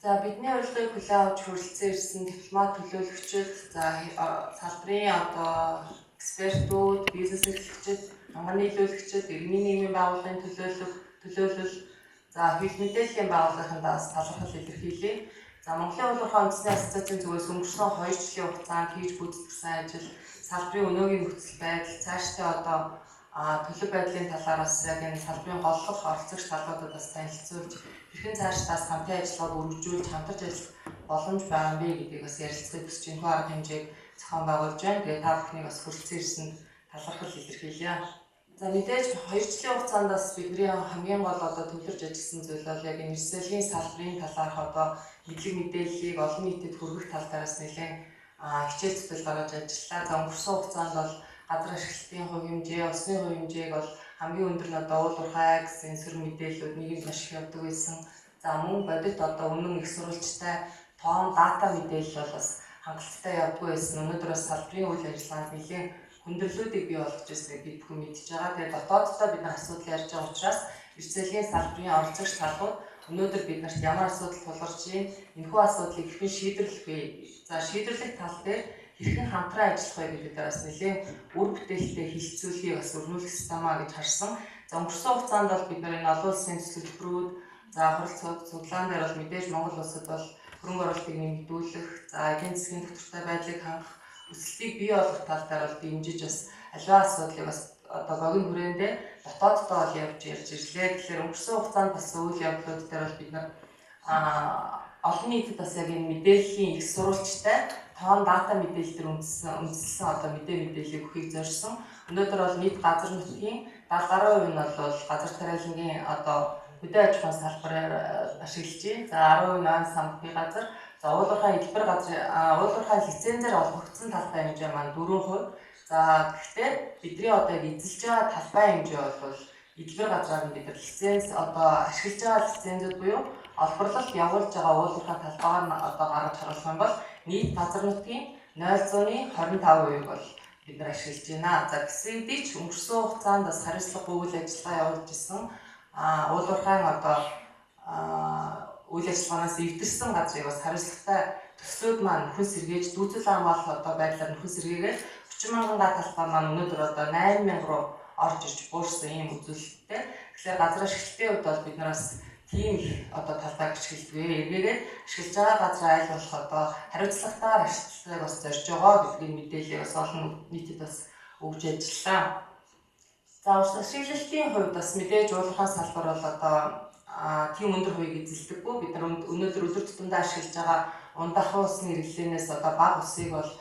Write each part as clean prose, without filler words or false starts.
За бидний урилгыг хүлээн авч хүрэлцэн ирсэн дипломат төлөөлөгчид, за салбарын одоо экспертүүд, бизнес эрхлэгчид, манган нийлүүлэгчид, иргэний нийгмийн байгууллагын төлөөлөл, за хэвлэл мэдээллийн байгууллагын бас талархал илэрхийлье. За Монголын Уул уурхай үндэсний ассоциацийн зүгээс өнгөрсөн 2 жилийн хугацаанд хийж гүйцэтгэсэн ажил, салбарын өнөөгийн нөхцөл байдал, цаашдаа одоо төлөв байдлын талаар бас яг энэ салбарын голлох оролцогч талуудад бас танилцуулж, хэрхэн цаашдаа хамтын ажиллагааг өргөжүүлж хамтарч ажиллах боломж байгаа юм бэ гэдгийг бас ярилцахыг хүсэж энэ арга хэмжээг зохион байгуулж байна. Тэгээд та бүхнийг бас хүрэлцэн ирсэнд талархал илэрхийлье. За мэдээж 2 жилийн хугацаанд бас бидний хамгийн гол одоо төвлөрч ажилласан зүйл бол яг энэ эрсэлийн салбарын талаарх одоо мэдлэг мэдээллийг олон нийтэд хүргэх тал даараас нэлээд хичээл зүтгэл гаргаж ажиллалаа. За өнгөрсөн хугацаанд бол газар ашиглалтын хувь хэмжээ, усны хувь хэмжээг бол хамгийн өндөр нь одоо уул уурхай гэсэн сөрөг мэдээллүүд нийгэмд маш их явдаг байсан. За мөн бодит одоо үнэн их сурвалжтай тоон дата мэдээлэл бол бас хангалттай явдаггүй байсан. Өнөөдөр бас салбарын үйл ажиллагаанд нэлээд хүндрэлүүдийг бий болгож ирснийг бид бүхэн мэдж байгаа. Тэгээд дотооддоо бид нар асуудал ярьж байгаа учраас эрсэлийн салбарын оролцогч талууд өнөөдөр бид нарт ямар асуудал тулгарч байна, энэхүү асуудлыг хэрхэн шийдвэрлэх вэ? За шийдвэрлэх тал дээр хэрхэн хамтран ажиллах вэ гэдэг дээр бас нэлээд үр бүтээлтэй хилцүүлгийг бас өрнүүлэх ёстой маа гэж харсан. За өнгөрсөн хугацаанд бол бид нар энэ олон улсын төсөлбөрүүд, за хурал цуглаан дээр бол мэдээж Монгол улсад бол хөрөнгө оруулалтыг нэмэгдүүлэх, за эдийн засгийн доктортой байдлыг хангах, өсөлтийг бий болгох тал дээр бол дэмжиж бас аливаа асуудлыг бас одоо богино хүрээндээ дотооддоо бол явж ярьж ирлээ. Тэгэхээр өнгөрсөн хугацаанд бас үйл явдлууд дээр бол бид нар олон нийтэд бас яг энэ мэдээллийн их сурвалжтай тоон дата мэдээлэл дээр үндэслэн одоо мэдээллийг өгөхийг зорьсон. Өнөөдөр бол нийт газар нутгийн 70 гаруй хувь нь бол газар тариалангийн одоо хөдөө аж ахуйн салбараар ашиглаж байна. За 10% нь ойн самбар газар, за уул уурхай элбэр газар, уул уурхай лицензээр олгогдсон талбай хэмжээ маань 4%. За гэхдээ бидний одоо яг эзэлж байгаа талбай хэмжээ бол элбэр газраар нь бид нар лиценз одоо ашиглаж байгаа лицензүүд буюу олборлолт явуулж байгаа уул уурхай талбайгаар нь одоо гаргаж харуулах юм бол нийт газар нутгийн 0.25% бол бид нар ашиглаж байна. За гэсэн хэдий ч өнгөрсөн хугацаанд бас хариуцлагагүй үйл ажиллагаа явуулж исэн. Уул уурхайн одоо үйл ажиллагаанаас эвдэрсэн газрыг бас хариуцлагатай төслүүд маань нөхөн сэргээж, дүүцэл хамгаалах одоо байдлаар нөхөн сэргээгээд 30 мянган га талбай маань өнөөдөр одоо 8 мянга руу орж ирж буурсан ийм үзүүлэлттэй. Тэгэхээр газар ашиглалтын хувьд бол бид нараас тийм их одоо талбайг ашигладаг. Эргээгээд ашиглаж байгаа газраа аль болох одоо хариуцлагатайгаар ашиглахыг бас зорж байгаа гэдгийг мэдээллийг бас олон нийтэд бас өгж ажиллаа. За ус ашиглалтын хувьд бас мэдээж уул уурхайн салбар бол одоо тийм өндөр хувийг эзэлдэггүй. Бид нар өнөөдөр өдөр тутамдаа ашиглаж байгаа ундахын усны хэрэглээнээс одоо бага усыг бол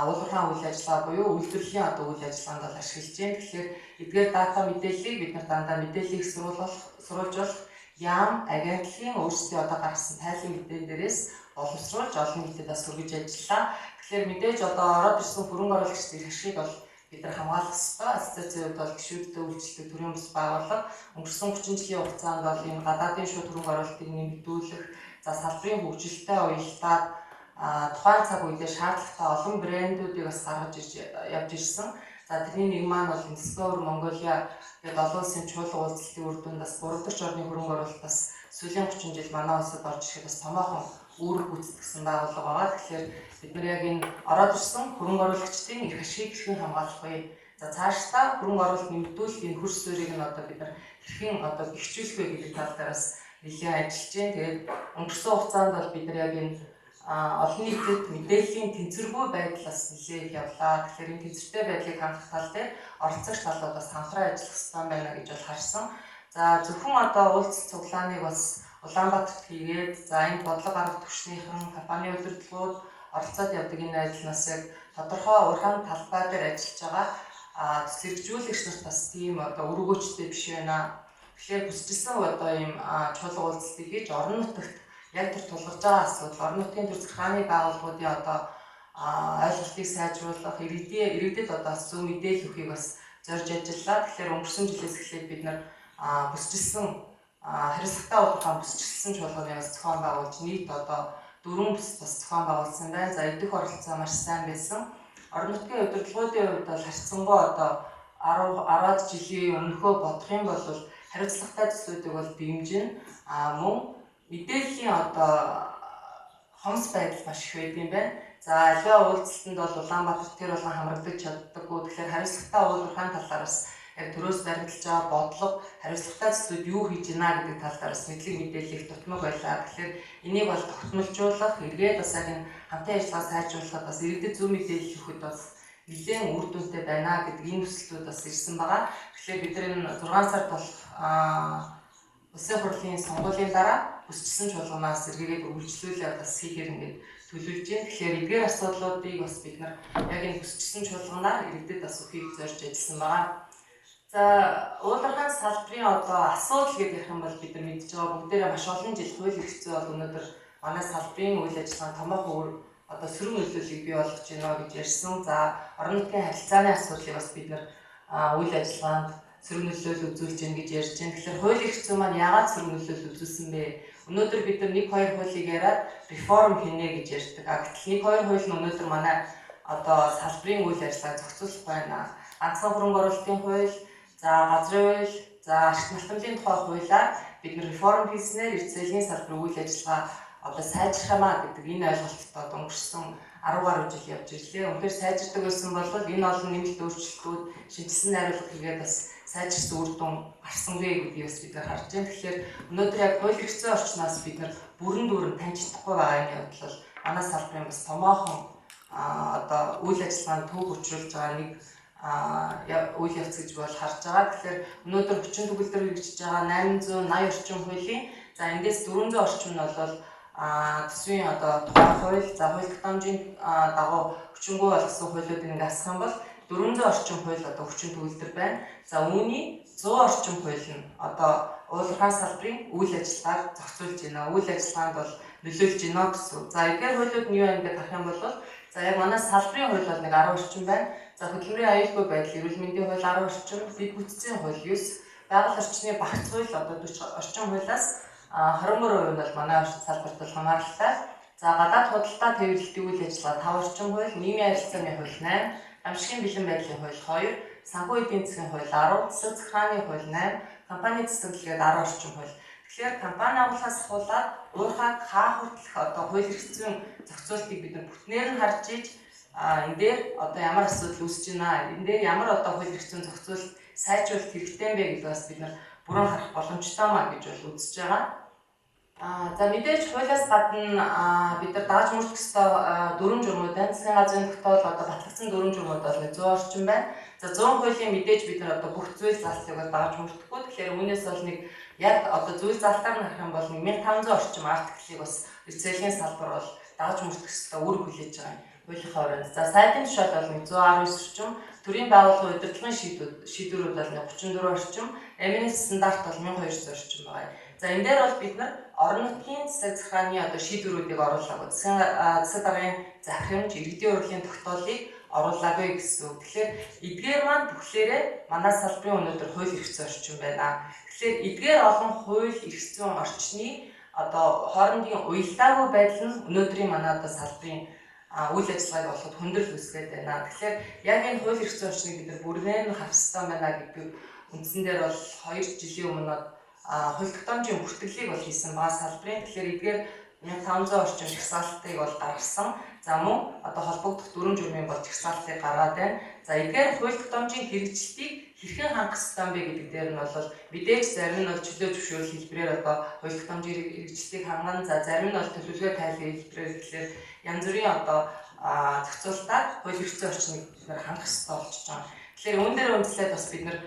уул уурхайн үйл ажиллагаа буюу үйлдвэрлэлийн одоо үйл ажиллагаанд бол ашиглаж байна. Тэгэхээр эдгээр дата мэдээллийг бид нар дандаа мэдээллийг сурвалж болох яам агентлагийн өөрсдийн одоо гаргасан тайлан мэдээн дээрээс боловсруулж олон нийтэд бас хүргэж ажиллаа. Тэгэхээр мэдээж одоо ороод ирсэн хөрөнгө оруулагчдын эрх ашигыг бол бид нар хамгаалах ёстой. Ассоциацийн хувьд бол гишүүдтэй үйлчлдэг төрийн бус байгууллага өнгөрсөн 30 жилийн хугацаанд бол энэ гадаадын шууд хөрөнгө оруулалтыг нэмэгдүүлэх, за салбарын хөгжилтэй уялдаад тухайн цаг үедээ шаардлагатай олон брэндүүдийг бас гаргаж ирж явж ирсэн. За тэрний нэг маань бол Discover Mongolia гэдэг олон улсын чуулга уулзалтын үр дүнд бас 3 дахь орны хөрөнгө оруулалт бас сүүлийн 30 жил манай улсад орж ирэхэд бас томоохон үүрэг гүйцэтгэсэн байгууллага байгаа. Тэгэхээр бид нар яг энэ ороод ирсэн хөрөнгө оруулагчдын эрх ашигыг хэрхэн хамгаалах вэ? За цаашдаа хөрөнгө оруулалт нэмэгдүүлэх энэ хөрс суурийг нь одоо бид нар хэрхэн одоо бэхжүүлэх вэ гэдэг тал дээр бас нэлээд ажиллаж байна. Тэгээд өнгөрсөн хугацаанд бол бид нар яг энэ олон нийтэд мэдээллийн тэнцвэргүй байдлаас нэлээд явлаа. Тэгэхээр энэ тэнцвэртэй байдлыг хангах тал дээр оролцогч талууд бас хамтран ажиллах ёстой байна гэж бол харсан. За зөвхөн одоо уулзалт цуглааныг бас Улаанбаатарт хийгээд, за энэ бодлого арга түвшнийхэн компани удирдлагууд оролцоод явдаг энэ ажлаас яг тодорхой урхан талбай дээр ажиллаж байгаа сэргэжүүлэгч нарт бас тийм одоо өргөөчтэй биш байна. Тэгэхээр бүсчилсэн одоо ийм чуулга уулзалтыг хийж орон нутагт яг тэр тулгарч байгаа асуудал, орон нутгийн төр захиргааны байгууллагуудын одоо ойлголтыг сайжруулах, иргэдэд одоо бас зөв мэдээлэл өгөхийг бас зорж ажиллаа. Тэгэхээр өнгөрсөн жилээс эхлээд бид нар бүсчилсэн хариуцлагатай улаан бүсчилсэн чуулганы бас зохион байгуулж нийт одоо 4 бүс бас зохион байгуулсан байна. За эдэх оролцоо маш сайн байсан. Орон нутгийн удирдлагуудын хувьд бол харьцангуй одоо 10 10-аад жилийн өмнөхөө бодох юм бол хариуцлагатай төслүүдийг бол дэмжинэ. Мөн мэдээллийн одоо хомс байдал маш их байдаг юм байна. За аливаа уулзалтанд бол Улаанбаатар тэр болгон хамрагдаж чаддаггүй. Тэгэхээр хариуцлагатай уулуурхайн талаар бас яг төрөөс баримталж байгаа бодлого, хариуцлагатай зүйлүүд юу хийж байна гэдэг тал дээр бас мэдлэг мэдээлэл их дутмаг байлаа. Тэгэхээр энийг бол тогтмолжуулах, эргээд бас яг энэ хамтын ажиллагаа сайжруулахад бас иргэдэд зөв мэдээлэл өгөхөд бас нэлээд үр дүнтэй байна гэдэг энэ төслүүд бас ирсэн байгаа. Тэгэхээр бид нар энэ 6 сард болох улсын хурлын сонгуулийн дараа хүсчихсэн чуулганаас эргээгээд үргэлжлүүлээ бас хийхээр ингээд төлөвлөж байна. Тэгэхээр эдгээр асуудлуудыг бас бид нар яг энэ хүсчихсэн чуулганаар иргэдэд бас өгөхийг зорж ажилласан байгаа. За уулуурхайн салбарын одоо асуудал гэдэг ярих юм бол бид нар мэдж байгаа бүгдээрээ маш олон жил хууль эрх зүй бол өнөөдөр манай салбарын үйл ажиллагаанд томоохон одоо сөрөг нөлөөллийг бий болгож байна гэж ярьсан. За орон нутгийн харилцааны асуудлыг бас бид нар үйл ажиллагаанд сөрөг нөлөөлөл үзүүлж байна гэж ярьж байна. Тэгэхээр хууль эрх зүй маань яагаад сөрөг нөлөөлөл үзүүлсэн бэ? Өнөөдөр бид нар 1 2 хуулийг яриад реформ хийнэ гэж ярьдаг. Гэтэл 1 2 хууль нь өнөөдөр манай одоо салбарын үйл ажиллагааг зохицуулах байна. Ганцхан хөрөнгө оруулалтын хууль, за газрын хууль, за ашиг малтамжийн тухай хуулиар бид нар реформ хийснээр эрх зүйн салбарын үйл ажиллагаа одоо сайжрах юмаа гэдэг энэ ойлголттой өнгөрсөн 10 гаруй жил явж ирлээ. Үнэхээр сайжирдаг байсан бол энэ олон нэмэлт өөрчлөлтүүд, шинжилсэн найруулга хийгээд бас сайжирсан үр дүн гарсангүй гэдгийг бас бид нар харж байна. Тэгэхээр өнөөдөр яг хууль эрх зүйн орчноос бид нар бүрэн дүүрэн таньж чадахгүй байгаа энэ явдал бол манай салбарын бас томоохон одоо үйл ажиллагаанд төв учруулж байгаа нэг үйл явц гэж бол харж байгаа. Тэгэхээр өнөөдөр хүчин төгөлдөр хэрэгжиж байгаа 880 орчим хуулийн за эндээс 400 орчим нь бол төсвийн одоо тухай хууль, за хууль тогтоомжийн дагуу хүчингү болгосон хуулиудыг ингээ асах юм бол 400 орчим хууль одоо хүчин төгөлдөр байна. За үүний 100 орчим хууль нь одоо уулуурхайн салбарын үйл ажиллагааг зохицуулж байна. Үйл ажиллагаанд бол нөлөөлж байна гэсэн. За эдгээр хуулиуд нь юу юм бэ харах юм бол за яг манай салбарын хууль бол нэг 10 орчим байна. За хөдөлмөрийн аюулгүй байдал, эрүүл мэндийн хууль 10 орчим, дэд бүтцийн хууль 9, байгаль орчны багц хууль одоо 40 орчим хуулиас 23% нь бол манай салбарт бол хамааралтай. За гадаад худалдаа тээвэрлэлтийн үйл ажиллагаа 5 орчим хууль, нийгмийн харилцааны хууль 8, гамшигын бэлэн байдлын хууль 2, санхүү эдийн засгийн хууль 10, засаг захиргааны хууль 8, компани цэцэрлэгээд 10 орчим хууль. Тэгэхээр компани агуулгаас ахуулаад уурхайг хаа хүртэлх одоо хууль эрх зүйн зохицуултыг бид нар бүтнээр нь харж иж энэ дээр одоо ямар асуудал үүсэж байна, энэ дээр ямар одоо хууль эрх зүйн зохицуулалт сайжруулалт хэрэгтэй юм бэ гэдгийг бас бид нар бүрэн харах боломжтой маа гэж бол үзэж байгаа. За мэдээж хуулиас гадна бид нар дааж мөрдөх ёстой дөрвөн журмууд байна. Засгийн газрын тогтоол одоо батлагдсан дөрвөн журмууд бол 100 орчим байна. За 100 хуулийн мэдээж бид нар одоо бүх зүйл заалтыг бол дааж мөрдөхгүй. Тэгэхээр үүнээс бол нэг яг одоо зүйл заалтаар нь харах юм бол 1500 орчим артиклыг бас эрх зүйн салбар бол дааж мөрдөх ёстой үүрэг хүлээж байгаа юм. Хуулийнхаа өрөөнд. За сайдын тушаал бол 119 орчим, төрийн байгууллагын удирдлагын шийдвэрүүд бол 34 орчим, MNS стандарт бол 1200 орчим байгаа. За энэ дээр бол бид нар орон нутгийн засаг захиргааны одоо шийдвэрүүдийг оруулаагүй. Засаг даргын захирамж, иргэдийн хурлын тогтоолыг оруулаагүй гэсэн үг. Тэгэхээр эдгээр маань бүхлээрээ манай салбарын өнөөдөр хууль эрх зүйн орчин байна. Тэгэхээр эдгээр олон хууль эрх зүйн орчны одоо хоорондын уялдаагүй байдал нь өнөөдрийн манай одоо салбарын үйл ажиллагааг болоход хүндрэл үүсгээд байна. Тэгэхээр яг энэ хууль эрх зүйн орчныг бид нар бүрэн нь харах ёстой байна гэдэг үндсэн дээр бол 2 жилийн өмнө хууль тогтоомжийн бүртгэлийг бол хийсэн байгаа салбарын. Тэгэхээр эдгээр 1500 орчим жагсаалтыг бол гаргасан. За мөн одоо холбогдох дөрвөн журмын бол жагсаалтыг гаргаад байна. За эдгээр хууль тогтоомжийн хэрэгжилтийг хэрхэн хангах ёстой юм бэ гэдэг дээр нь бол мэдээж зарим нь бол чөлөө зөвшөөрөл хэлбэрээр одоо хууль тогтоомжийн хэрэгжилтийг хангана. За зарим нь бол төлөвлөгөө тайлан хэлбэрээр тэгэхээр янз бүрийн одоо зохицуултаар хууль эрх зүйн орчныг бид нар хангах ёстой болчихж байгаа. Тэгэхээр үүн дээр үндэслээд бас бид нар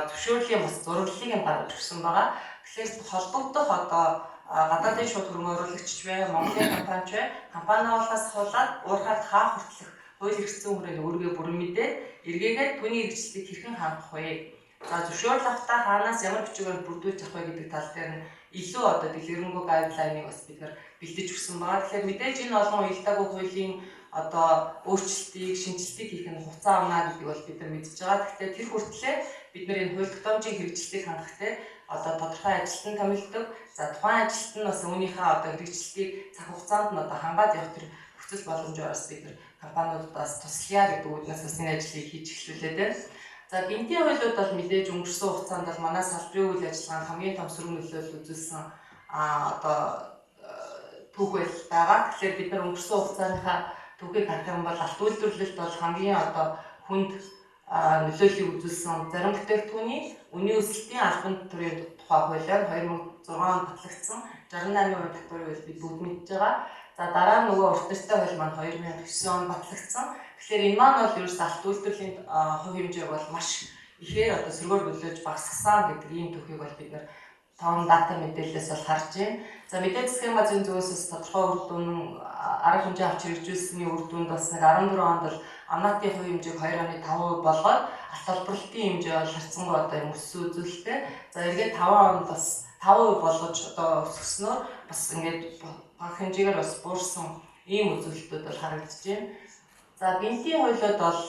зөвшөөрлийн бас зураглалыг нь гаргаж өгсөн байгаа. Тэгэхээр холбогдох одоо гадаадын шууд хөрөнгө оруулагч бай, Монголын компанич бай, компани агуулгаас ахуулаад уурхайд хаа хүртэлх хууль эрх зүйн хүрээнд өөрийгөө бүрэн мэдээд эргээгээд түүний хэрэгжилтийг хэрхэн хангах вэ? За зөвшөөрөл авахдаа хаанаас ямар бичгээр бүрдүүлж авах вэ гэдэг тал дээр нь илүү одоо дэлгэрэнгүй гайдлайныг бас бид нар бэлдэж өгсөн байгаа. Тэгэхээр мэдээж энэ олон уялдаагүй хуулийн одоо өөрчлөлтийг, шинэчлэлтийг хийх нь хугацаа авна гэдгийг бол бид нар мэдж байгаа. Гэхдээ тэр хүртлээр бид нар энэ хууль тогтоомжийн хэрэгжилтийг хангах те одоо тодорхой ажилтан томилдог. За тухайн ажилтан нь бас үүнийхээ одоо хэрэгжилтийг цаг хугацаанд нь одоо хангаад явах тэр нөхцөл боломжоор бас бид нар компаниудаас туслая гэдэг үүднээс бас энэ ажлыг хийж эхлүүлээд байна. За гэмтийн хуулиуд бол мэдээж өнгөрсөн хугацаанд бол манай салбарын үйл ажиллагаанд хамгийн том сөрөг нөлөөлөл үзүүлсэн одоо түүх байгаа. Тэгэхээр бид нар өнгөрсөн хугацааныхаа түүхийг харах юм бол алт үйлдвэрлэлд бол хамгийн одоо хүнд нөлөөллийг үзүүлсэн зарим бүтээгдэхүүний үнийн өсөлтийн албан төрийн тухай хуулиар 2006 онд батлагдсан 68% татварын хууль бид бүгд мэдж байгаа. За дараа нь нөгөө урт нэртэй хууль маань 2009 онд батлагдсан. Тэгэхээр энэ маань бол ерөөс алт үйлдвэрлэлийн хувь хэмжээг бол маш ихээр одоо сөргөөр нөлөөлж багасгасан гэдэг ийм түүхийг бол бид нар тоон дата мэдээллээс бол харж байна. За мэдээ засгийн газрын зүгээс бас тодорхой үр дүн арга хэмжээ авч хэрэгжүүлсэний үр дүнд бас нэг 14 онд бол амнатын хувь хэмжээг 2.5% болгоод алт олборлолтын хэмжээ бол харьцангуй одоо юм өссөн үзүүлэлттэй. За эргээд 5 онд бас 5% болгож одоо өсгснөөр бас ингээд бага хэмжээгээр бас буурсан ийм үзүүлэлтүүд бол харагдаж байна. За гинтийн хуулиуд бол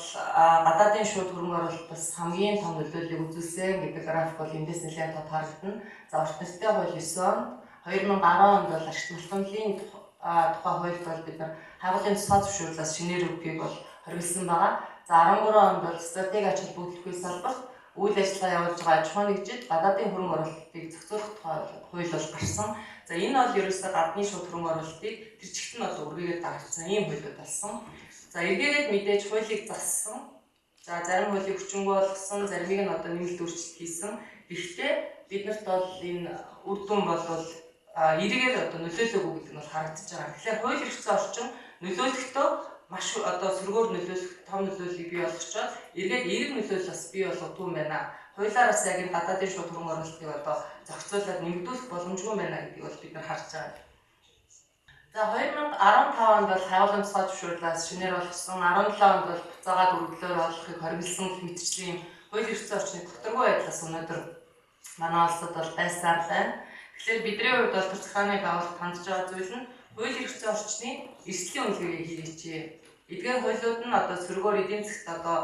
гадаадын шууд хөрөнгө оруулалт бас хамгийн том нөлөөллийг үзүүлсэн гэдэг график бол эндээс нэлээд тод харагдана. За урт нэртэй хууль 9 онд 2010 онд бол ашигт малтамлын тухай хуульд бол бид нар хайгуулын тусгай зөвшөөрлөөс шинээр үгийг бол хориглосон байгаа. За 13 онд бол стратеги ач холбогдолгүй салбарт үйл ажиллагаа явуулж байгаа аж ахуйн нэгжид гадаадын хөрөнгө оруулалтыг зохицуулах тухай хууль бол гарсан. За энэ бол ерөөсөө гадны шууд хөрөнгө оруулалтыг тэр чигт нь бол үргээгээд гаргацсан ийм хуулиуд болсон. За эргээгээд мэдээж хуулийг зассан. За зарим хуулийг хүчингү болгосон, заримыг нь одоо нэмэлт өөрчлөлт хийсэн. Гэхдээ биднэрт бол энэ үр дүн бол эргээр одоо нөлөөлөөгүй гэдэг нь бол харагдаж байгаа. Тэгэхээр хууль эрх зүйн орчин нөлөөлөхдөө маш одоо сөргөөр нөлөөлөх том нөлөөллийг бий болгочоод эргээд эерэг нөлөөлөл бас бий болгодгүй юм байна. Хуулиар бас яг энэ гадаадын шууд хөрөнгө оруулалтыг одоо зохицуулаад нэмэгдүүлэх боломжгүй юм байна гэдгийг бол бид нар харж байгаа. За 2015 онд бол хайгуулын тусгай зөвшөөрлөөс шинээр болгосон, 17 онд бол буцаагаад өргөдлөөр олохыг хориглосон гэх мэтчлийн хууль эрх зүйн орчны докторгүй байдлаас өнөөдөр манай улсад бол байсаар байна. Тэгэхээр бидний хувьд бол төр захааны байгууллагад хандж байгаа зүйл нь хууль эрх зүйн орчны эрсдлийн үнэлгээгээ хийгээч. Эдгээр хуулиуд нь одоо сөргөөр эдийн засгт одоо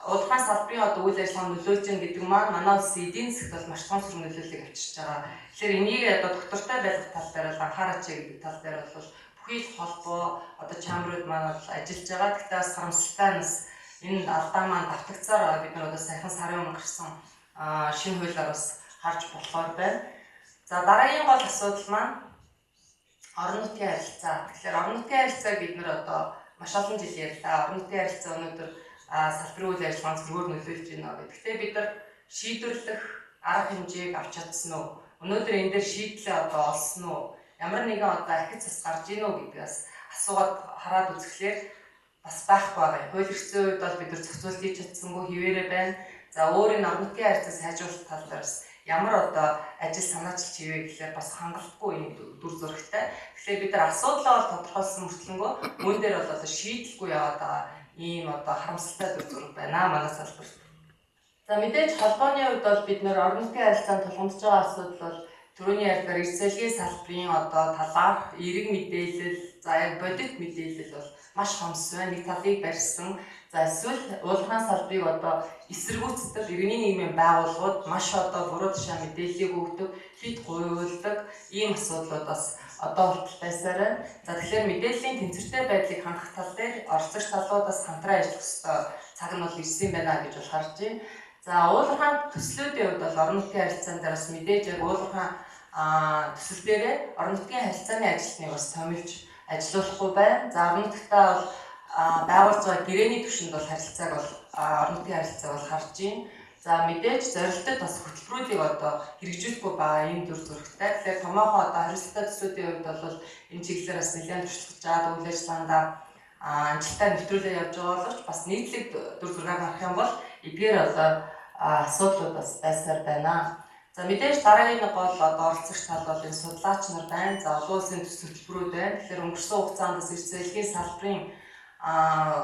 уулхайн салбарын одоо үйл ажиллагаанд нөлөөлж гин гэдэг маань манай улсын эдийн засгт бол маш том сөрөг нөлөөллийг авчирч байгаа. Тэгэхээр энийг одоо доктортой байлгах тал дээр бол анхаараач гэдэг тал дээр бол бүхий л холбоо одоо чамрууд маань бол ажиллаж байгаа. Гэхдээ бас харамсалтай нь бас энэ алдаа маань давтагцаар бид нар одоо саяхан сарын өмнө гарсан шинэ хуулиар бас харж болохоор байна. За дараагийн гол асуудал маань орон нутгийн харилцаа. Тэгэхээр орон нутгийн харилцааг бид нар одоо маш олон жил ярьлаа. Орон нутгийн харилцаа өнөөдөр салбарын үйл ажиллагаанд сөргөөр нөлөөлж байна гэдэг. Гэхдээ бид нар шийдвэрлэх арга хэмжээг авч чадсан уу? Өнөөдөр энэ дээр шийдлээ одоо олсон уу? Ямар нэгэн одоо ахиц бас гарч ийн үү гэдгээс асуугаад хараад үзэхлээр бас байхгүй байгаа. Хууль эрх зүйн хувьд бол бид нар зохицуулт хийж чадсангүй хിവэрэ байна. За өөр энэ орон нутгийн харилцаа сайжруулах тал дээр бас ямар одоо ажил санаачилж хийвэ гэхлээр бас хангалтгүй юм дүр зурагтай. Тэгэхээр бид нар асуудлаа бол тодорхойлсон мөртлөнгөө мөн дээр бол одоо шийдэлгүй яваад байгаа ийм одоо харамсалтай дүр зураг байна манай салбарт. За мэдээж холбооны хувьд бол бид нэр орон нутгийн харилцаанд тулгамдж байгаа асуудал бол түрүүний ярьдгаар эрсэлгийн салбарын одоо талаарх эерэг мэдээлэл, за яг бодит мэдээлэл бол маш хомс байна. Нэг талыг барьсан. За эсвэл уулхаан салбарыг одоо эсэргүүцдэг иргэний нийгмийн байгууллагууд маш одоо буруу тушаа мэдээллийг өгдөг, хит гуйвуулдаг ийм асуудлууд бас одоо хүртэл байсаар байна. За тэгэхээр мэдээллийн тэнцвэртэй байдлыг хангах тал дээр оролцогч талууд бас хамтран ажиллах ёстой цаг нь бол ирсэн байна гэж бол харж байна. За уулхаан төслүүдийн хувьд бол орон нутгийн харилцаан дээр бас мэдээж яг уулхаан төсөл дээрээ орон нутгийн харилцааны ажилтныг бас томилж ажилуулахгүй байна. За орон нутгтаа бол байгуулж байгаа гэрээний түвшинд бол харилцааг бол орон нутгийн харилцааг бол харж байна. За мэдээж зорилтод бас хөтөлбөрүүдийг одоо хэрэгжүүлэхгүй байгаа ийм дүр зурагтай. Тэгэхээр томоохон одоо хариуцлагатай төслүүдийн хувьд бол энэ чиглэлээр бас нэлээд туршлагаж байгаа үйл ажиллагаандаа амжилттай нэвтрүүлээ явж байгаа боловч бас нийтлэг дүр зургийг харах юм бол эдгээр одоо асуудлууд бас байсаар байна. За мэдээж дараагийн нэг гол одоо оролцогч тал бол энэ судлаач нар байна. За олон улсын төс хөтөлбөрүүд байна. Тэгэхээр өнгөрсөн хугацаанд бас эрсэлгийн салбарын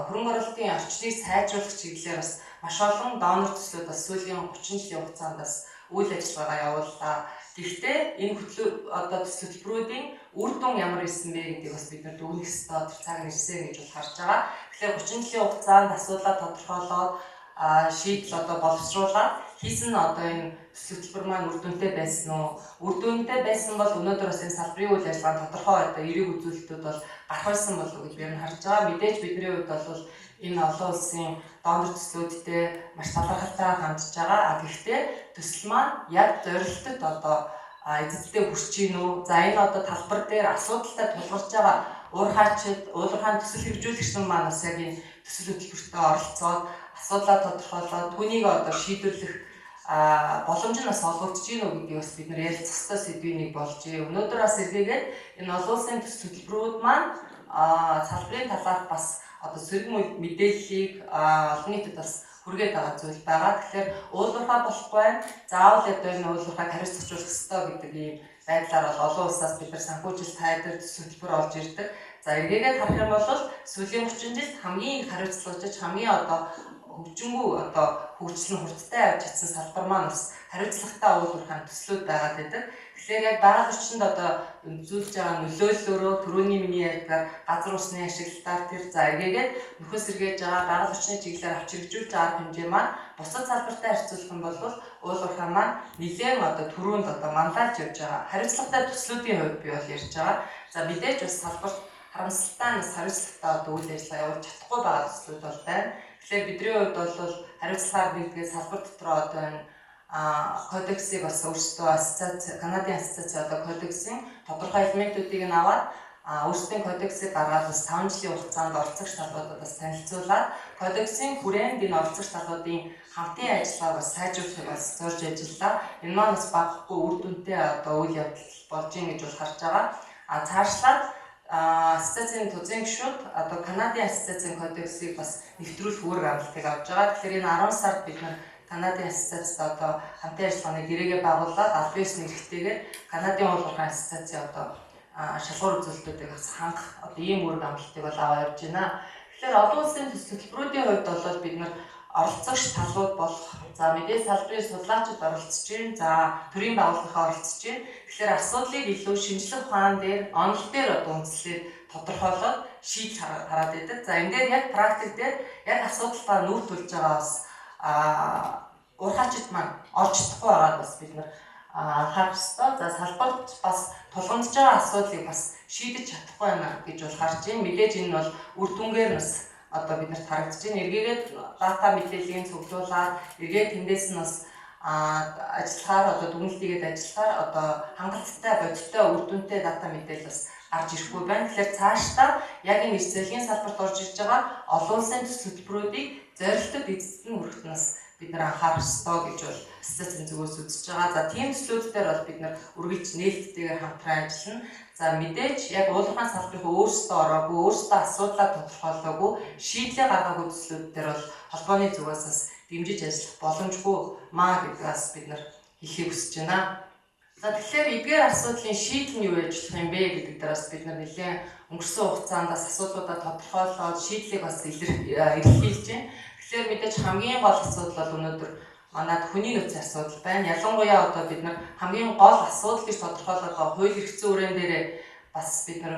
хөрөнгө оруулалтын орчныг сайжруулах чиглэлээр бас маш олон донор төслүүд бас сүүлийн 30 жилийн хугацаанд бас үйл ажиллагаагаа явууллаа. Гэхдээ энэ хөтлөө одоо төс хөтөлбөрүүдийн үр дүн ямар исэн бэ гэдгийг бас бид нар дүгнэх ёстой тэр цаг нь ирсэн гэж бол харж байгаа. Тэгэхээр 30 жилийн хугацаанд асуудлаа тодорхойлоод шийдэл одоо боловсруулаад хийсэн нь одоо энэ төс хөтөлбөр маань үр дүнтэй байсан уу? Үр дүнтэй байсан бол өнөөдөр бас энэ салбарын үйл ажиллагаанд тодорхой одоо эерэг үзүүлэлтүүд бол гарах байсан болов уу гэж би харж байгаа. Мэдээж бидний хувьд бол энэ олон улсын донор төслүүдтэй маш талархалтай хандж байгаа. А гэхдээ төсөл маань яг зорилтод одоо эзэдтэй хүрч гин үү? За энэ одоо талбар дээр асуудалтай тулгарч байгаа уурхаачид, уулуурхаан төсөл хэрэгжүүлэгч нар маань бас яг энэ төсөл хөтөлбөртөө оролцоод асуудлаа тодорхойлоод түүнийг одоо шийдвэрлэх боломж нь бас олгогдож гин үү гэдгийг бас бид нар ярилцах ёстой сэдвийн нэг болжээ. Өнөөдөр бас эргээгээд энэ олон улсын төсөл хөтөлбөрүүд маань салбарын талаарх бас одоо сэрэг мэдээллийг олон нийтэд бас хүргээд байгаа зүйл байгаа. Тэгэхээр уулуурхай болохгүй байна. Заавал одоо энэ уулуурхайг хариуцлах ёстой гэдэг ийм байдлаар бол олон улсаас бид нар санхүүжилт хайдар төсөл хөтөлбөр олж ирдэг. За эргээгээд харах юм бол сүүлийн 30 жилд хамгийн их хариуцлагажиж хамгийн одоо хөгжингүү одоо хөгжил нь хурдтай явж чадсан салбар маань бас хариуцлагатай уулуурхайн төслүүд байгаад байдаг. Тэгэхээр яг байгаль орчинд одоо үзүүлж байгаа нөлөөллөөрөө түрүүний миний ярьдгаар газар усны ашиглалтаар тэр за эргээгээд нөхөн сэргээж байгаа байгаль орчны чиглэлээр авч хэрэгжүүлж байгаа арга хэмжээ маань бусад салбартай харьцуулах юм бол уулуурхай маань нэлээд одоо түрүүнд одоо манлайлж явж байгаа. Хариуцлагатай төслүүдийн хувьд би бол ярьж байгаа. За мэдээж бас салбарт харамсалтай нь бас хариуцлагатай одоо үйл ажиллагаа явуулж чадахгүй байгаа төслүүд бол байна. Тэгэхээр бидний хувьд бол хариуцлагаар нэгдгээ салбар дотроо одоо энэ кодексыг бас өөрсдөө ассоциац Канадын ассоциац одоо кодексийн тодорхой элементүүдийг нь аваад өөрсдийн кодексыг гаргаад бас 5 жилийн хугацаанд оролцогч талуудад бас танилцуулаад кодексийн хүрээнд энэ оролцогч талуудын хамтын ажиллагааг бас сайжруулахыг бас зорж ажиллаа. Энэ маань бас багахгүй үр дүнтэй одоо үйл явдал болж гин гэж бол харж байгаа. Цаашлаад ассоциацийн тузын гишүүд одоо Канадын ассоциацийн кодексыг бас нэвтрүүлэх үүрэг амлалтыг авч байгаа. Тэгэхээр энэ 10 сард бид нар Канадын ассоциацид одоо хамтын ажиллагааны гэрээгээ байгуулад аль биесны эрхтэйгээр Канадын уулуурхайн ассоциацийн одоо шалгуур үзүүлэлтүүдийг бас хангах одоо ийм үүрэг амлалтыг бол аваа явж байна. Тэгэхээр олон улсын төсөл хөтөлбөрүүдийн хувьд бол бид нар оролцогч талууд болох, за мэдээ салбарын судлаачид оролцож байна, за төрийн байгууллагынхаа оролцож байна. Тэгэхээр асуудлыг илүү шинжлэх ухаан дээр, онол дээр одоо үндэслээд тодорхойлоод шийдэл хараад байдаг. За энэ дээр яг практик дээр яг асуудалтаа нүүр тулж байгаа бас уурхаачид маань орж чадахгүй байгааг бас бид нар анхаарах ёстой. За салбарт бас тулгамдж байгаа асуудлыг бас шийдэж чадахгүй байна гэж бол харж байна. Мэдээж энэ бол үр дүнгээр бас одоо бид нарт харагдаж байна. Эргээгээд дата мэдээллийг цуглуулад эргээд тэндээс нь бас ажиллахаар одоо дүгнэлтийгээд ажиллахаар одоо хангалттай бодиттой үр дүнтэй дата мэдээлэл бас гарч ирэхгүй байна. Тэгэхээр цаашдаа яг энэ эрс зээлгийн салбарт орж ирж байгаа олон улсын төсөл хөтөлбөрүүдийг зорилтод эзэд нь хүрэхэд нас бид нар анхаарах ёстой гэж бол ассоциацийн зүгээс үзэж байгаа. За тийм төслүүд дээр бол бид нар үргэлж нээлттэйгээр хамтран ажиллана. За мэдээж яг уулуурхайн салбарын өөрсдөө ороогүй, өөрсдөө асуудлаа тодорхойлоогүй, шийдлээ гаргаагүй төслүүд дээр бол холбооны зүгээс бас дэмжиж ажиллах боломжгүй маа гэдгээс бид нар хэлхийг хүсэж байна. За тэгэхээр эдгээр асуудлын шийдэл нь юу байж болох юм бэ гэдэг дээр бас бид нар нэлээд өнгөрсөн хугацаанд бас асуудлуудаа тодорхойлоод шийдлийг бас илэрхийлж байна. Тэгэхээр мэдээж хамгийн гол асуудал бол өнөөдөр манад хүний нөөцийн асуудал байна. Ялангуяа одоо бид нар хамгийн гол асуудал гэж тодорхойлоод байгаа хууль эрх зүйн үрээн дээрээ бас бид нар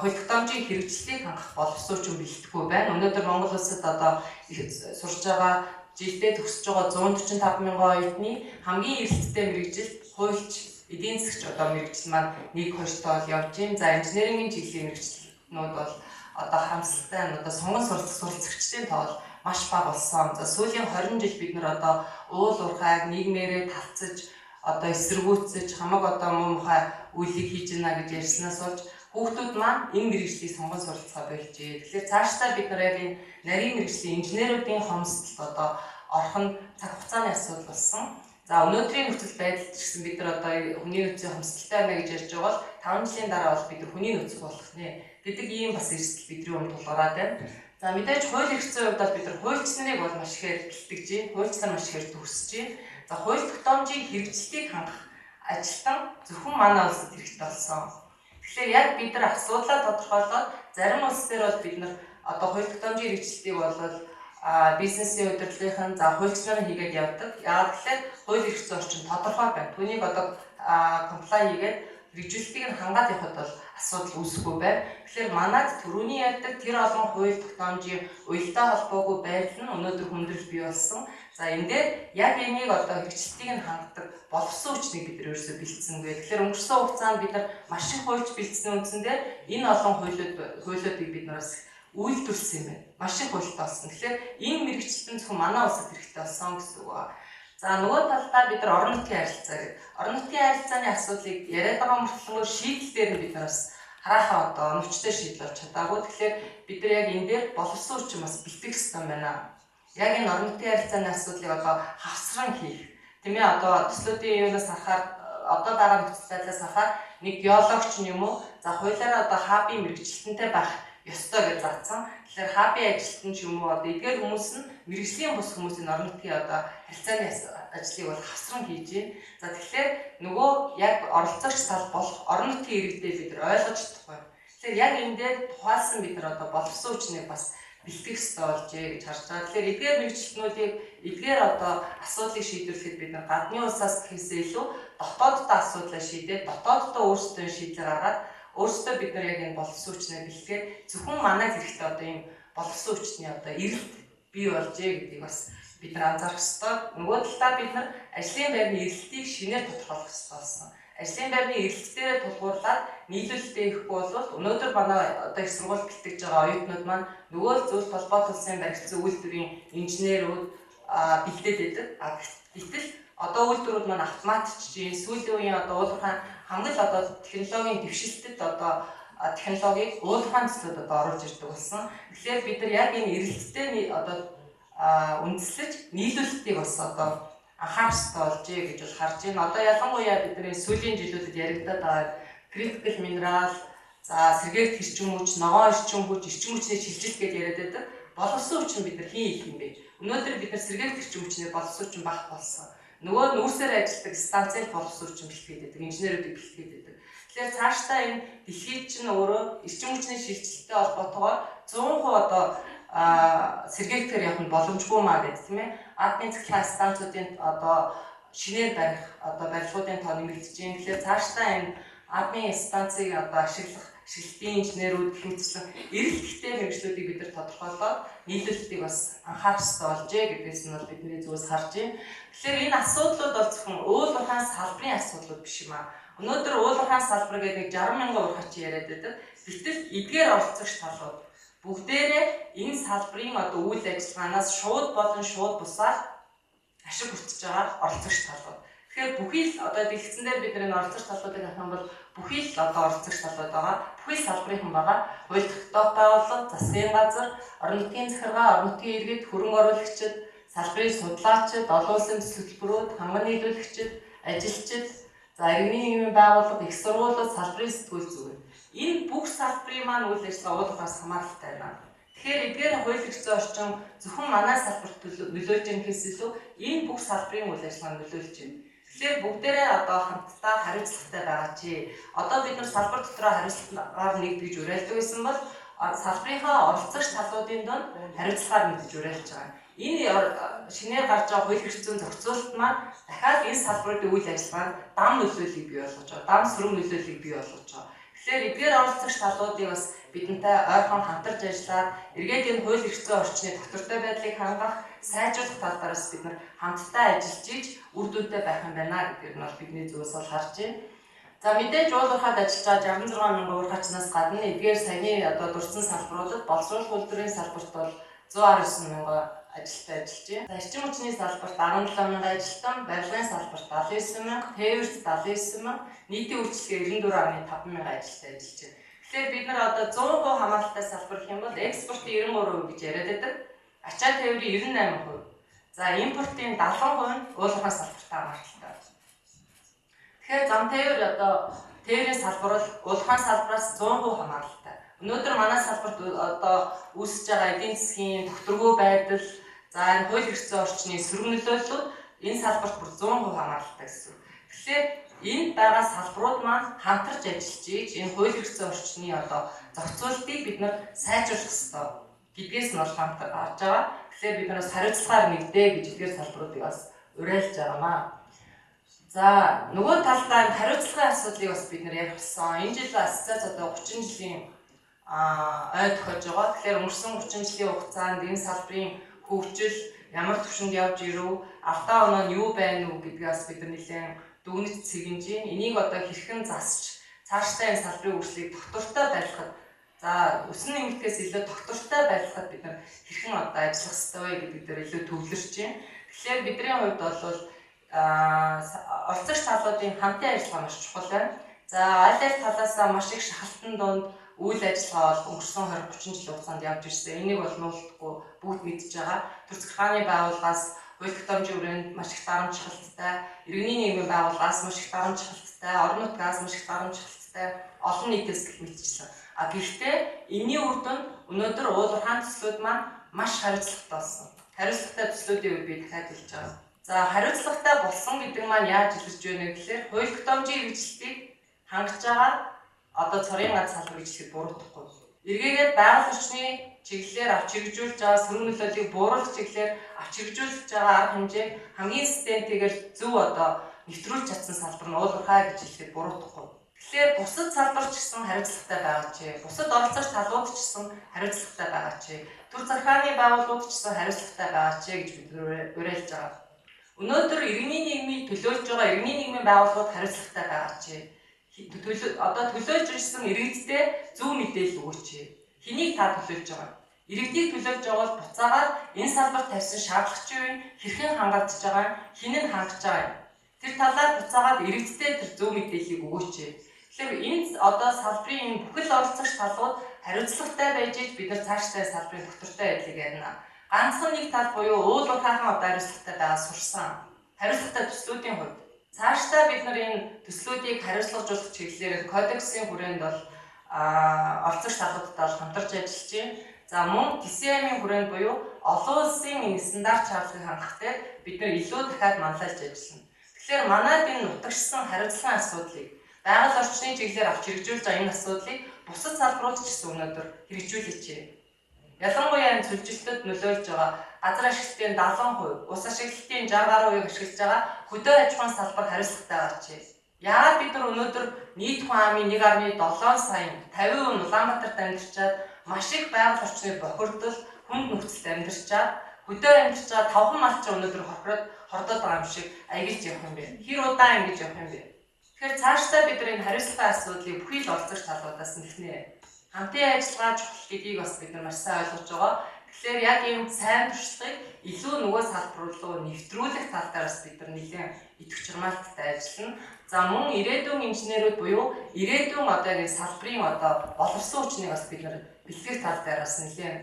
хууль тогтоомжийн хэрэгжлийг хангах боловсруучсан бэлтгэхгүй байна. Өнөөдөр Монгол улсад одоо сурж байгаа жилдээ төгсөж байгаа 145 мянган оюутны хамгийн эрэлттэй мэргэжил хуульч, эдийн засгч одоо мэргэжил маань 1 2 тоол явж байна. За инженерингийн чиглэлийн мэргэжлүүд бол одоо харамсалтай нь одоо сонгон суралцагчдын тоол маш бага болсон. За сүүлийн 20 жил бид нар одоо уул уурхайг нийгмээрээ талцаж одоо эсэргүүцэж хамаг одоо муу мухай үйлийг хийж гинэ гэж ярьснаас болж хүүхдүүд маань энэ мэргэжлийг сонгон суралцгаа болжээ. Тэгэхээр цаашдаа бид нар яг энэ нарийн мэргэжлийн инженеруудын хомсдолд одоо орох нь цаг хугацааны асуудал болсон. За өнөөдрийн нөхцөл байдалд ч гэсэн бид нар одоо хүний нөөцийн хомсдолтой байна гэж ярьж байгаа бол 5 жилийн дараа бол бид нар хүний нөөц болох нэ гэдэг ийм бас эрсдэл бидний өмнө тулгараад байна. За мэдээж хууль эрх зүйн хувьд бол бид нар хуульч нарыг бол маш ихээр бэлтгэж байна. Хуульч нар маш ихээр төгсөж байна. За хууль тогтоомжийн хэрэгжилтийг хангах ажилтан зөвхөн манай улсад хэрэгтэй болсон. Тэгэхээр яг бид нар асуудлаа тодорхойлоод зарим улс дээр бол бид нар одоо хууль тогтоомжийн хэрэгжилтийг бол бизнесийн удирдлагын за хуульч нарын хийгээд явдаг. Яагаад гэвэл хууль эрх зүйн орчин тодорхой байна. Түүнийг одоо comply хийгээд хэрэгжүүлэлтийг нь хангаад явхад бол асуудал үүсэхгүй байна. Тэгэхээр манад түрүүний ярьдаг тэр олон хууль тогтоомжийн уялдаа холбоогүй байдал нь өнөөдөр хүндрэл бий болсон. За энэ дээр яг энийг одоо хэрэгжилтийг нь хангадаг боловсон хүчнийг бид нар ерөөсөө бэлдсэнгүй. Тэгэхээр өнгөрсөн хугацаанд бид нар маш их хуульч бэлдсэний үндсэн дээр энэ олон хуулиудыг бид нар бас үйлдвэрлэсэн юм байна. Маш их хуультай болсон. Тэгэхээр энэ мэргэжилтэн зөвхөн манай улсад хэрэгтэй болсон гэсэн үг байна. За нөгөө талдаа бид нар орон нутгийн харилцаа гэдэг. Орон нутгийн харилцааны асуудлыг яриад байгаа мөртлөө шийдэл дээр нь бид нар бас хараахан одоо оновчтой шийдэл олж чадаагүй. Тэгэхээр бид нар яг энэ дээр боловсон хүчин бас бэлтгэх ёстой байна. Яг энэ орон нутгийн харилцааны асуудлыг одоо хавсран хийх. Тийм ээ, одоо төслүүдийн юунаас харахаар одоо байгаа нөхцөл байдлаас харахаар нэг геологч нь юм уу? За хуулиараа одоо хабын мэргэжилтэнтэй байх ёстой гэж заасан. Тэгэхээр хабын ажилтан ч юм уу одоо эдгээр хүмүүс нь мэргэжлийн бус хүмүүсийн орон нутгийн одоо харилцааны ажлыг бол хавсран хийж байна. За тэгэхээр нөгөө яг оролцогч тал болох орон нутгийн иргэдээ бид нар ойлгож чадахгүй. Тэгэхээр яг энэ дээр тухайлсан бид нар одоо боловсон хүчнийг бас бэлтгэх ёстой болжээ гэж харж байгаа. Тэгэхээр эдгээр мэргэжилтнүүдийг эдгээр одоо асуудлыг шийдвэрлэхэд бид нар гадны улсаас гэхээсээ илүү дотооддоо асуудлаа шийдээд дотооддоо өөрсдөө шийдлээ гаргаад өөрсдөө бид нар яг энэ боловсон хүчнээ бэлтгээд зөвхөн манай хэрэгтэй одоо ийм боловсон хүчний одоо эрэлт бий болжээ гэдгийг бас бид нар анзаарах ёстой. Нөгөө талдаа бид нар ажлын байрны эрэлтийг шинээр тодорхойлох ёстой болсон. Ажлын байрны эрэлтээрээ тулгуурлаад нийлүүлэлтээ хийхгүй бол өнөөдөр манай одоо их сургууль бэлтгэж байгаа оюутнууд маань нөгөө л зүйл холбоот улсын баригдсан үйлдвэрийн инженерүүд бэлдээд байдаг. Гэтэл одоо үйлдвэрүүд маань автоматчж чинь сүүлийн үеийн одоо уулуурхай хамгийн л одоо технологийн дэвшилтэд одоо технологиг уулуурхайн төслүүд одоо оруулж ирдэг болсон. Тэгэхээр бид нар яг энэ эрэлттэй одоо үндэслэж нийлүүлэлтийг бас одоо анхаарах ёстой болжээ гэж бол харж байна. Одоо ялангуяа бидний сүүлийн жилүүдэд яригадаад байгаа critical mineral, за сэргээгдэх эрчим хүч, ногоон эрчим хүч, эрчим хүчний шилжилт гэж яриад байдаг. Боловсон хүчин бид нар хэн хийх юм бэ? Өнөөдөр бид нар сэргээгдэх эрчим хүчний боловсон хүчин байх болсон. Нөгөө нүүрсээр ажилладаг станцыг боловсон хүчин бэлтгээд байдаг, инженерүүдийг бэлтгээд байдаг. Тэгэхээр цаашдаа энэ дэлхийд чинь өөрөө эрчим хүчний шилжилттэй холбоотойгоор 100% одоо сэргээгдэхээр явах нь боломжгүй маа гэдэг тийм ээ. Атомын цахилгаан станцуудын одоо шинээр барих одоо барилгуудын тоо нэмэгдэж байна. Тэгэхээр цаашдаа энэ атомын станцыг одоо ашиглах шилжилтийн инженерүүд гэх мэтчлэн эрэлттэй мэргэжлүүдийг бид нар тодорхойлоод нийлүүлэлтийг бас анхаарах ёстой болжээ гэдгээс нь бол бидний зүгээс харж байна. Тэгэхээр энэ асуудлууд бол зөвхөн уул уурхайн салбарын асуудлууд биш юм аа. Өнөөдөр уул уурхайн салбар гэдэг нэг 60 мянган уурхайч яриад байдаг. Гэтэл эдгээр оролцогч талууд бүгдээрээ энэ салбарын одоо үйл ажиллагаанаас шууд болон шууд бусаар ашиг хүртэж байгаа оролцогч талууд. Тэгэхээр бүхий л одоо дэлгэцэн дээр бид нар оролцогч талуудыг авах юм бол бүхий л одоо оролцогч талууд байгаа. Бүхий л салбарынхан байгаа. Хууль тогтоох байгууллага, засгийн газар, орон нутгийн захиргаа, орон нутгийн иргэд, хөрөнгө оруулагчид, салбарын судлаачид, олон улсын төсөл төлбөрүүд, ханган нийлүүлэгчид, ажилчид, за иргэний нийгмийн байгууллага, их сургуулиуд, салбарын сэтгүүл зүгэн. Энэ бүх салбарын маань үйл ажиллагаа уул уурхаас хамааралтай байна. Тэгэхээр эдгээр хууль эрх зүйн орчин зөвхөн манай салбарт нөлөөлж байгаа гэхээс илүү энэ бүх салбарын үйл ажиллагаанд нөлөөлж байна. Тэгэхээр бүгдээрээ одоо хамтдаа хариуцлагатай байгаа чи. Одоо бид нар салбар дотроо хариуцлагаар нэгдэж уриалдаг байсан бол салбарынхаа оролцогч талуудын дунд хариуцлагаар нэгдэж уриалж байгаа. Энэ шинээр гарч байгаа хууль эрх зүйн зохицуулалт маань дахиад энэ салбарын үйл ажиллагаанд дам нөлөөллийг бий болгож байгаа. Дам сөрөг нөлөөллийг бий болгож байгаа. Тэгэхээр эдгээр оролцогч талуудыг бас бидэнтэй ойрхон хамтарч ажиллаад эргээд энэ хууль эрх зүйн орчны доктортой байдлыг хангах, сайжруулах тал дээр бас бид нар хамтдаа ажиллаж ийж үр дүнтэй байх юм байна гэдгээр нь бол бидний зүгээс бол харж байна. За мэдээж уул уурхайд ажиллаж байгаа 66 мянган уурхайчнаас гадна эдгээр саяны одоо дурдсан салбаруудад боловсруулах үйлдвэрийн салбарт бол 119 мянган ажилтан ажиллаж байна. За эрчим хүчний салбарт 17 мянган ажилтан, барилгын салбарт 79 мянга, тээвэрт 79 мянга, нийтийн үйлчилгээ 94.5 мянган ажилтан ажиллаж байна. Тэгэхээр бид нар одоо 100% хамааралтай салбар гэх юм бол экспортын 93% гэж яриад байдаг. Ачаа тээврийн 98%. За импортын 70% нь уул уурхайн салбартай хамааралтай. Тэгэхээр зам тээвэр одоо тээврийн салбар бол уул уурхайн салбараас 100% хамааралтай. Өнөөдөр манай салбарт одоо үүсэж байгаа эдийн засгийн докторгүй байдал, за энэ хууль эрх зүйн орчны сөрөг нөлөөллүүд энэ салбарт бүр 100% хамааралтай гэсэн. Тэгэхээр энд байгаа салбарууд маань хамтарч ажиллаж ийж энэ хууль эрх зүйн орчны одоо зохицуултыг бид нар сайжруулах ёстой гэдгээс нь бол хамт гарч байгаа. Тэгэхээр бид нараас хариуцлагаар нэгдээ гэж эдгээр салбаруудыг бас уриалж байгаамаа. За нөгөө талдаа энэ хариуцлагын асуудлыг бас бид нар ярих болсон. Энэ жил ассоциац одоо 30 жилийн ой тохиож байгаа. Тэгэхээр өнгөрсөн 30 жилийн хугацаанд энэ салбарын хөгжил ямар түвшинд явж ирв, алдаа оноо нь юу байна уу гэдгээс бид нар нэлээд дүгнэж цэгэнж байна. Энийг одоо хэрхэн засч цаашдаа энэ салбарын үйлчлэгийг доктортой байлгахад За өсөн нэмэгдэхээс илүү тогтвортой байлгахад бид нар хэрхэн одоо ажиллах ёстой вэ гэдэг дээр илүү төвлөрч байна. Тэгэхээр бидний хувьд бол оролцогч талуудын хамтын ажиллагаа маш чухал байна. За аль аль талаасаа маш их шахалтан дунд үйл ажиллагаа бол өнгөрсөн 20 30 жилийн хугацаанд явж ирсэн. Энийг бол нуулдахгүй бүгд мэдж байгаа. Төр захиргааны байгууллагаас хууль тогтоомжийн хүрээнд маш их дарамт шахалттай, иргэний нийгмийн байгууллагаас маш их дарамт шахалттай, орон нутгаас маш их дарамт шахалттай олон нийтээс гэх мэтчлэн. А гэхдээ энэний үр дүнд өнөөдөр уул уурхайн төслүүд маань маш хариуцлагатай болсон. Хариуцлагатай төслүүдийн үед би дахиад хэлж байгаа. За хариуцлагатай болсон гэдэг маань яаж илэрч байна вэ гэхээр хууль тогтоомжийн хэрэгжилтийг хангаж байгаа одоо цорын ганц салбар гэж хэлэхэд буруутахгүй. Эргээгээд байгаль орчны чиглэлээр авч хэрэгжүүлж байгаа сөрөг нөлөөллийг бууруулах чиглэлээр авч хэрэгжүүлж байгаа арга хэмжээг хамгийн системтэйгээр зөв одоо нэвтрүүлж чадсан салбар нь уул уурхай гэж хэлэхэд буруутахгүй. Тэгэхээр бусад салбар ч гэсэн хариуцлагатай байгаа ч, бусад оролцогч талууд ч гэсэн хариуцлагатай байгаа ч, төр захиргааны байгууллагууд ч гэсэн хариуцлагатай байгаа ч гэж бид уриалж байгаа. Өнөөдөр иргэний нийгмийг төлөөлж байгаа иргэний нийгмийн байгууллагууд хариуцлагатай байгаа ч, одоо төлөөлж ирсэн иргэдтэй зөв мэдээлэл өгөөч. Хэнийг та төлөөлж байгаа? Иргэдийг төлөөлж байгаа бол буцаагаар энэ салбарт тавьсан шаардлага чи юу юм? Хэрхэн хангагдж байгаа юм? Хэн нь хангаж байгаа юм? Тэр талаар буцаагаад иргэдтэй тэр зөв мэдээллийг өгөөч. Тэгэхээр энэ одоо салбарын энэ бүхэл оролцогч талууд хариуцлагатай байж иж бид нар цаашдаа салбарын доктортой байдлыг ярина. Ганцхан нэг тал буюу уул уурхайхан одоо хариуцлагатай байгаа сурсан. Хариуцлагатай төслүүдийн хувьд цаашдаа бид нар энэ төслүүдийг хариуцлагажуулах чиглэлээр кодексын хүрээнд бол оролцогч талуудтай бол хамтарч ажиллаж байна. За мөн TCM-ийн хүрээнд буюу олон улсын энэ стандарт шаардлагыг хангах дээр бид нар илүү дахиад манлайлж ажиллана. Тэгэхээр манайд энэ нутагшсан хариуцлагын асуудлыг байгаль орчны чиглэлээр авч хэрэгжүүлж байгаа энэ асуудлыг бусад салбарууд ч гэсэн өнөөдөр хэрэгжүүлээч. Ялангуяа энэ сүлжилтэд нөлөөлж байгаа газар ашиглалтын 70%, ус ашиглалтын 60 гаруй хувийг ашиглаж байгаа хөдөө аж ахуйн салбар хариуцлагатай байгаа ч. Яагаад бид нар өнөөдөр нийт хүн амын 1.7 сая 50% нь Улаанбаатарт амьдарчаад маш их байгаль орчны бохирдол, хүнд нөхцөлд амьдарчаад хөдөө амьдарч байгаа тавхан малчин өнөөдөр хорхороод хордоод байгаа юм шиг аяглаж явах юм бэ? Хэр удаан ингэж явах юм бэ? Тэгэхээр цаашдаа бид нар энэ хариуцлагатай асуудлыг бүхий л оролцогч талуудаас нэгнэ. Хамтын ажиллагаа чухал гэдгийг бас бид нар маш сайн ойлгож байгаа. Тэгэхээр яг ийм сайн туршлагыг илүү нөгөө салбар руу нэвтрүүлэх тал дээр бас бид нар нэлээд идэвх чармаалттай ажиллана. За мөн ирээдүйн инженерүүд буюу ирээдүйн одоо энэ салбарын одоо боловсон хүчнийг бас бид нар бэлтгэх тал дээр бас нэлээд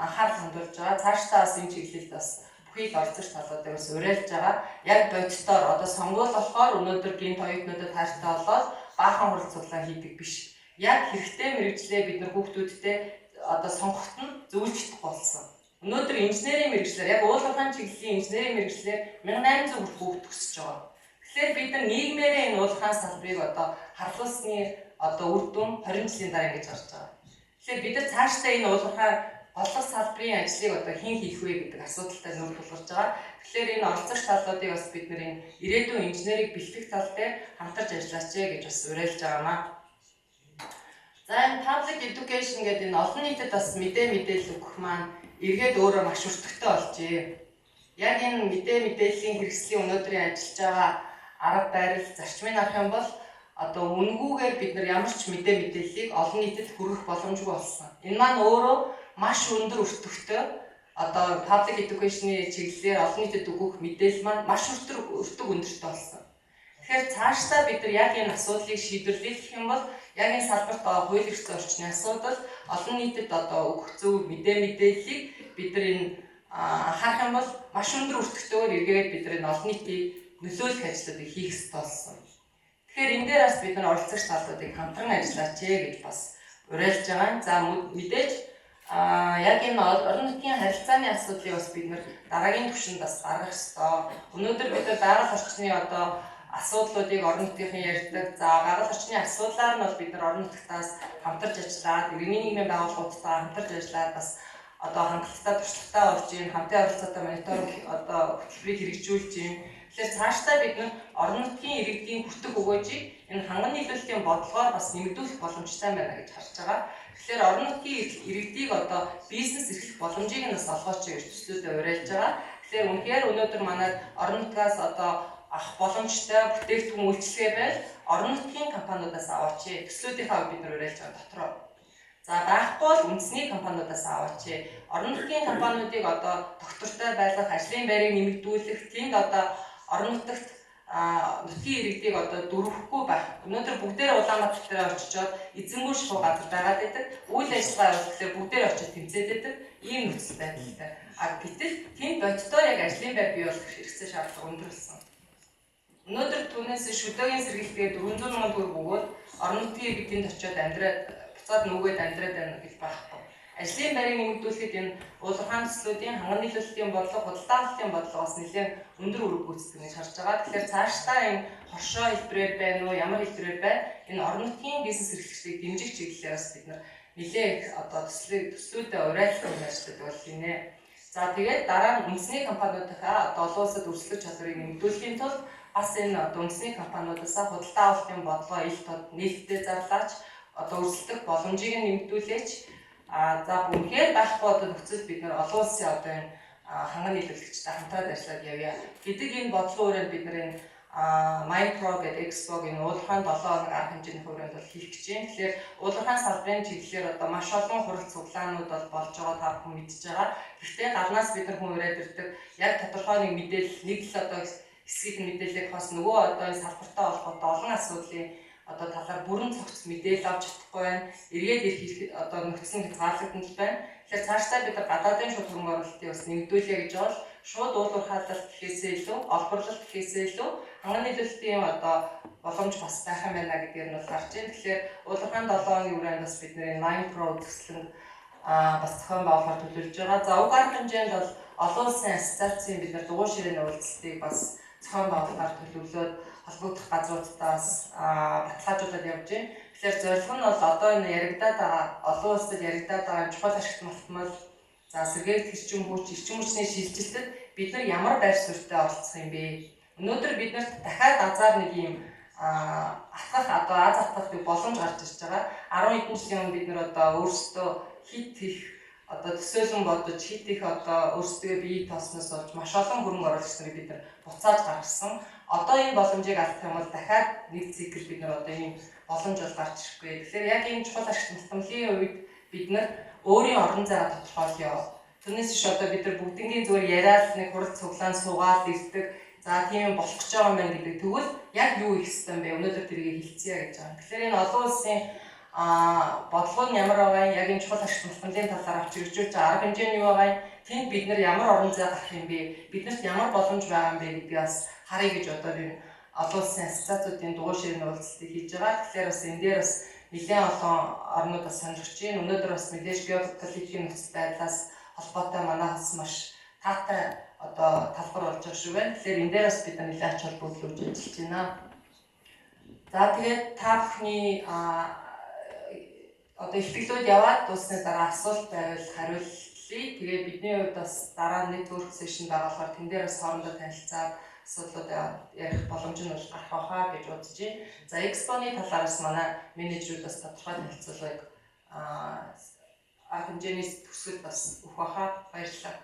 анхаарал хандуулж байгаа. Цаашдаа бас энэ чиглэлд бас бүхий л оролцогч талуудыг бас уриалж байгаа. Яг бодитоор одоо сонгуул болохоор өнөөдөр гинт оюутнуудад хайртай болоод баахан хурал цуглаан хийдэг биш. Яг хэрэгтэй мэргэжлээ бид нар хүүхдүүдтэй одоо сонгоход нь зөвлөж чадахгүй болсон. Өнөөдөр инженерийн мэргэжлээр яг уул уурхайн чиглэлийн инженерийн мэргэжлээр 1800 хүрэх хүүхд төгсөж байгаа. Тэгэхээр бид нар нийгмээрээ энэ уул уурхайн салбарыг одоо харлуулсны одоо үр дүн 20 жилийн дараа ингэж гарч байгаа. Тэгэхээр бид нар цаашдаа энэ уул уурхай голлох салбарын ажлыг одоо хэн хийх вэ гэдэг асуудалтай нүүр тулгарч байгаа. Тэгэхээр энэ оролцогч талуудыг бас бид нар энэ ирээдүйн инженерийг бэлтгэх тал дээр хамтарч ажиллаач гэж бас уриалж байгаамаа. За энэ public education гэдэг энэ олон нийтэд бас мэдээлэл өгөх маань эргээд өөрөө маш өртөгтэй болжээ. Яг энэ мэдээллийн хэрэгслийн өнөөдрийн ажиллаж байгаа арга барил зарчмыг авах юм бол одоо үнгүүгээр бид нар ямар ч мэдээллийг олон нийтэд хүргэх боломжгүй болсон. Энэ маань өөрөө маш өндөр өртөгтэй одоо public education-ы чиглэлээр олон нийтэд өгөх мэдээлэл маань маш өртөг өндөртэй болсон. Тэгэхээр цаашдаа бид нар яг энэ асуудлыг шийдвэрлэх юм бол яг энэ салбарт хууль эрх зүйн орчны асуудал олон нийтэд одоо өгөх зөв мэдээллийг бид нар энэ анхаарах юм бол маш өндөр өртөгтэйгээр эргээд бид нар энэ олон нийтийг нөлөөлөх ажлуудыг хийх ёстой болсон. Тэгэхээр энэ дээр бас бид нар оролцогч талуудыг хамтран ажиллаач гэж бас уриалж байгаа. За мэдээж яг энэ орон нутгийн харилцааны асуудлыг бас бид нар дараагийн түвшинд бас гаргах ёстой. Өнөөдөр бид нар байгаль орчны одоо асуудлуудыг орон нутгийнхын ярьдаг. За байгаль орчны асуудлаар нь бол бид нар орон нутгаас хамтарч ажиллаад, иргэний нийгмийн байгууллагуудтай хамтарч ажиллаад бас одоо хангалттай туршлагатай болж байна. Хамтын оролцоотой мониторинг одоо хөтөлбөрийг хэрэгжүүлж байна. Тэгэхээр цаашдаа бид нар орон нутгийн иргэдийн хүртэх өгөөжийг энэ ханган нийлүүлэлтийн бодлогоор бас нэмэгдүүлэх боломжтой байна гэж харж байгаа. Тэгэхээр орон нутгийн иргэдийг одоо бизнес эрхлэх боломжийг нь бас олгооч гэж төслүүдэд уриалж байгаа. Тэгэхээр үнэхээр өнөөдөр манай орон нутгаас одоо авах боломжтой бүтээгдэхүүн үйлчилгээ байл орон нутгийн компаниудаас аваач. Төслүүдийнхээ хувьд бид нар уриалж байгаа дотроо. За, байхгүй бол үндэсний компаниудаас аваач. Орон нутгийн компаниудыг одоо тогтвортой байлгах, ажлын байрыг нэмэгдүүлэх, тэнд одоо орон нутагт нутгийн иргэдийг одоо дөрвөхгүй байх. Өнөөдөр бүгдээрээ Улаанбаатар дээр очичоод эзэнгүү шахуу газар байгаад байдаг. Үйл ажиллагаа явуулахлаар бүгдээрээ очиж тэмцээд байдаг. Ийм нөхцөл байдалтай. А гэтэл тэнд бодитоор яг ажлын байр бий болох хэрэгцээ шаардлага өндөр болсон. Өнөөдөр түүнээс шүдөөгийн сэргэлтээр 400 мянган төгрөг өгөөд орон нутгийн иргэд тэнд очиод амьдраад буцаад нүгээд амьдраад байна гэж байхгүй. Ажлын байрыг нэмэгдүүлэхэд энэ уулуурхаан төслүүдийн ханган нийлүүлэлтийн бодлого, худалдаа авалтын бодлого бас нэлээд өндөр үүрэг гүйцэтгэх гэж харж байгаа. Тэгэхээр цаашдаа энэ хоршоо хэлбэрээр байна уу, ямар хэлбэрээр байна, энэ орон нутгийн бизнес эрхлэгчдийг дэмжих чиглэлээр бас бид нар нэлээд их одоо төслүүдэд уриалах юм ажилладаг бол хийнэ. За, тэгээд дараа нь үндэсний компаниудынхаа одоо олон улсад өрсөлдөх чадварыг нэмэгдүүлэхийн тулд бас энэ одоо үндэсний компаниудаас худалдаа авалтын бодлогоо ил тод нээлттэй зарлаач, одоо өрсөлдөх боломжийг нэмэгдүүлээч. А за, үнэхээр байхгүй одоо нөхцөл бид нар олон улсын одоо энэ ханган нийлүүлэгчтэй хамтраад ажиллаад явъя гэдэг энэ бодлогын хүрээнд бид нар энэ MindPro гэдэг экспог энэ уулуурхаан 7 хоног арга хэмжээний хүрээнд бол хийх гэж байна. Тэгэхээр уулуурхаан салбарын чиглэлээр одоо маш олон хурал цуглаанууд бол болж байгаа, та бүхэн мэдж байгаа. Гэхдээ гаднаас бид нар хүн ураад ирдэг. Яг тодорхой нэг мэдээлэл, нэг л одоо хэсгийг мэдээлэл авахаас нөгөө одоо энэ салбартай холбоотой олон асуудлын одоо талаар бүрэн цогц мэдээлэл авч чадахгүй байна. Эргээд ирэх одоо нөхцөл нь хязгаарлагдсан л байна. Тэгэхээр цаашдаа бид нар гадаадын шууд хөрөнгө оруулалтыг бас нэмэгдүүлье гэж бол шууд уулуурхаалалт гэхээсээ илүү, олборлолт гэхээсээ илүү ханган нийлүүлэлтийн одоо боломж бас байх юм байна гэдгээр нь бол гарч байна. Тэгэхээр уулуурхаан 7 хоногийн хүрээнд бас бид нэр Line Pro төслөн бас зохион байгуулахаар төлөвлөж байгаа. За, уг арга хэмжээнд бол олон улсын ассоциацийн бид нар дугуй ширээний уулзалтыг бас зохион байгуулахаар төлөвлөөд холбогдох газруудтаас баталгаажуулаад явж байна. Тэгэхээр зорилго нь бол одоо энэ яригадаад байгаа, олон улсад яригадаад байгаа чухал ашигт малтмал, за, сэргээгдэх эрчим хүч, эрчим хүчний шилжилтэд бид нар ямар байр суурьтай оролцох юм бэ? Өнөөдөр бид нарт дахиад азар нэг юм атгах, одоо аз атгах нэг боломж гарч ирж байгаа. 10 хэдэн жилийн өмнө бид нар одоо өөрсдөө хит их одоо төсөөлөн бодож, хит их одоо өөрсдөө бие тоосноос болж маш олон хөрөнгө оруулагч нарыг бид нар буцааж гаргасан. Одоо энэ боломжийг алдах юм бол дахиад нэг цикл бид нар одоо ийм боломж бол гарч ирэхгүй. Тэгэхээр яг энэ чухал ашигт малтмалын үед бид нар өөрийн орон зайгаа тодорхойлъё. Түүнээс биш одоо бид нар бүгднгийн зүгээр яриад нэг хурал цуглаан суугаад ирдэг. За, тийм юм болох гэж байгаа юм байна гэдэг. Тэгвэл яг юу хийх ёстой юм бэ? Өнөөдөр тэрийг хэлцье гэж байгаа. Тэгэхээр энэ олон улсын бодлого нь ямар байгаа юм? Яг энэ чухал ашигт малтмалын талаар авч ирж байгаа арга хэмжээ нь юу байгаа юм? Тэнд бид нар ямар орон зай гарах юм бэ? Биднэрт ямар боломж байгаа юм бэ гэдгийг бас харъя гэж одоо энэ олон улсын ассоциацуудын дугуй ширээний уулзалтыг хийж байгаа. Тэгэхээр бас энэ дээр бас нэлээд олон орнууд бас сонирхож байна. Өнөөдөр бас мэдээж геополитикийн нөхцөл байдлаас холбоотой манайхаас маш таатай одоо талбар болж байгаа шүү байна. Тэгэхээр энэ дээр бас бид нэлээд ач холбогдол өгж ажиллаж байна. За, тэгээд та бүхний одоо илтгэлүүд яваад дууссаны дараа асуулт байвал хариулъя. Тэгээ бидний хувьд бас дараа нь network session байгаа болохоор тэн дээр бас хоорондоо танилцаад асуудлууд ярих боломж нь бол гарах байхаа гэж бодож байна. За, экспоны талаараас манай менежерүүд бас тодорхой танилцуулгыг арга хэмжээний төсөл бас өгөх байхаа. Баярлалаа.